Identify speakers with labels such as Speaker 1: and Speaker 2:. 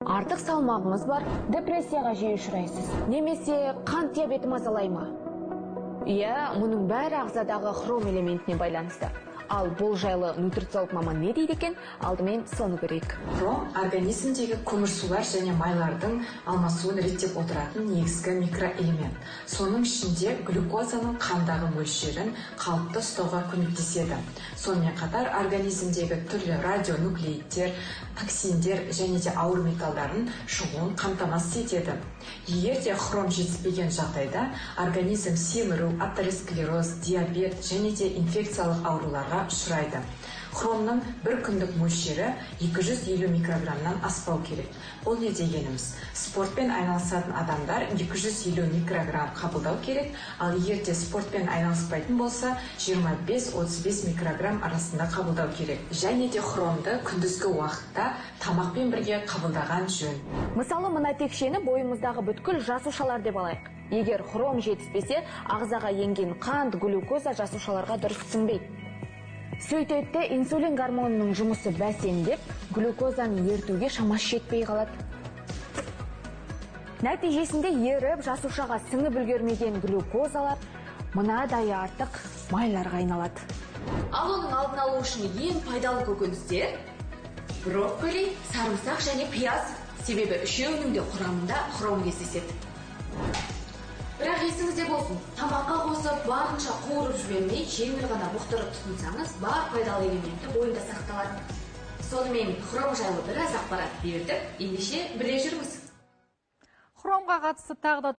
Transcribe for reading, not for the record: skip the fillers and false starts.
Speaker 1: Артық салмағыңыз бар, депрессияға жиі ұшырайсыз немесе қант диабеті мазалай ма? Иә, мұның бәрі ағзадағы хром элементіне байланысты. Ал бұл жайлы нутрициолог маман не дейді екен, алдымен соны көрейік.
Speaker 2: Хром организмдегі көмірсулар және майлардың алмасуын реттеп отыратын негізгі микроэлемент. Соның ішінде глюкозаның қандағы мөлшерін қалыпты ұстауға көмектеседі. Сонымен қатар организмдегі түрлі радионуклеидтер, токсиндер және де ауыр металдардың шығуын қамтамасыз етеді. Егер де хром жетіспеген жағдайда, организм семіру, атеросклероз, диабет және де инфекциялық ауруларға ұшырайды. Хромның бір күндік мөлшері 250 микрограммнан аспау керек. Бұл не дегеніміз? Спортпен айналысатын адамдар 250 микрограмм қабылдау керек, ал егер де спортпен айналыспайтын болса, 25-35 микрограмм арасында қабылдау керек. Және де хромды күндізгі уақытта тамақпен бірге қабылдаған жөн.
Speaker 1: Мысалы, мына текшені бойымыздағы бүткіл жасушалар деп алайық. Егер хром жетіспесе, ағзаға енген қант, глюкоза жасушаларға дұрыс сіңбейді. Сөйтеді де инсулин гормонының жұмысы бәсеңдеп, глюкозаны ертуге шамасы жетпей қалады. Нәтижесінде еріп, жасушаға сіңіп үлгермеген глюкозалар мынадай артық майларға айналады. Ал оның алдын алу үшін ең пайдалы көкөністер брокколи, сарымсақ және пияз. Себебі үшеуінің де құрамында хром кездеседі. Бірақ есіңізде болсын, тамаққа қосып, барынша қуырып жібермей, жеңіл ғана бұқтырып тұтынсаңыз, бар пайдалы элементі бойында сақталады. Сонымен, хром жайлы біраз ақпарат бердік, ендеше біле жүріңіз.
Speaker 3: Хромға қатысты тағы да